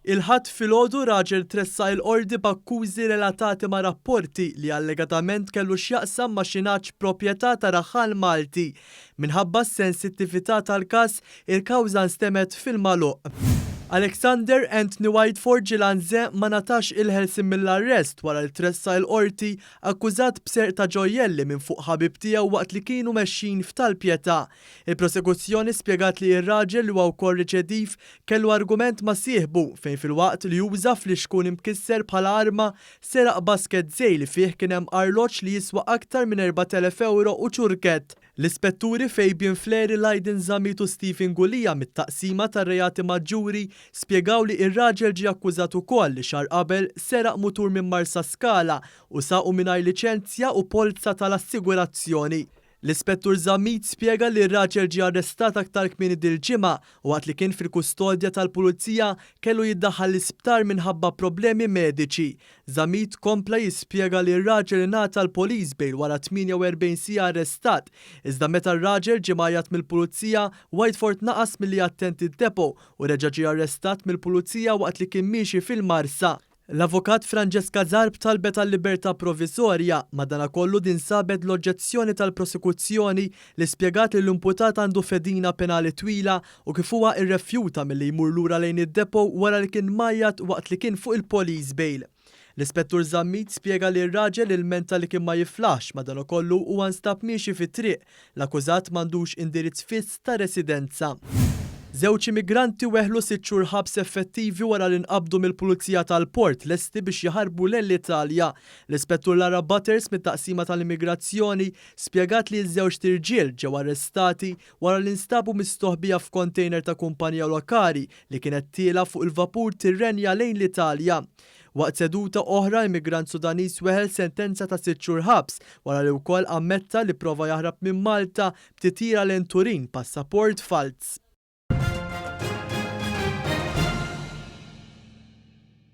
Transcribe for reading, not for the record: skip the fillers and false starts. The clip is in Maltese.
Il-Ħadd filgħodu raġel tressaq il-Qorti b'akkużi relatati ma' rapporti li allegatament kellu x'jaqsam ma' xi nagħaġ proprjetà ta' raħħal Malti. Minħabba s-sensittività tal-każ, il-kawża nstemgħet fil-magħluq. Alexander Anthony Whiteford Gilanze ma ngħatax il-ħelsien mill-arrest wara li tressaq il-Qorti akkużat b'serq ta' ġojjelli minn fuq ħabib tiegħu waqt li kienu mexjin f'Tal-Pietà. Il-prosekuzzjoni spjegat li r-raġel li huwa wkoll riċediv kellu argument ma' sieħbu fejn filwaqt li uża flixkun imkisser bħala arma seraq basket żej li fih kien hemm arloġġ li jiswa aktar minn 4,000 ewro u ċurkett. L-Ispetturi Fabian Fleri, Lydon Zammit u Stephen Gulia mit-Taqsima tar-Reati Maġġuri spjegaw li r-raġel ġie akkużat ukoll li xahar qabel seraq mutur minn Marsaskala u saqu mingħajr liċenzja u polza tal-assigurazzjoni. L-Ispettur Zammit spjega li r-raġel ġie arrestat aktar kmieni dil-ġimgħa u waqt li kien fil-kustodja tal-Pulizija kellu jiddaħħal l-isptar minħabba problemi mediċi. Zammit kompla jispjega li r-raġel ingħata l-police bail wara 48 siegħa arrestat, iżda meta r-raġel ġie mgħajjat mill-Pulizija, Whiteford naqas milli jattendi d-depot u reġa' ġie arrestat mill-Pulizija waqt li kien miexi fil-Marsa. L-Avukat Francesca Zarb talbet għal-libertà proviżorja, madanakollu din sabet l-oġġezzjoni tal-prosekuzzjoni li spjegat li l-imputat għandu fedina penali twila u kif huwa irrefjuta milli jmur lura lejn id-depot wara li kien mgħajjat waqt li kien fuq il-police bail. L-Ispettur Zammit spjega li r-raġel ilmenta li kien ma jiflaħx madanakollu huwa nstab miexi fit-triq L-akkużat m'għandux indirizz fiss ta' residenza. Żewġ immigranti weħlu sitt xhur ħabs effettivi wara li nqabdu mill-Pulizija tal-Port lesti biex jaħarbu lejn l-Italja. L-Ispettur Lara Butters mit-Taqsima tal-Immigrazzjoni spjegat li ż-żewġt irġiel ġew arrestati wara li nstabu mistoħbija f'kontejner ta' kumpanija lokali li kienet tiela' fuq il-vapur Tirrenia lejn l-Italja. Waqt seduta oħra immigrant Sudaniż weħel sentenza ta' sitt xhur ħabs wara li wkoll ammetta li pprova jaħrab minn Malta b'titjira lejn Turin b'passaport falz.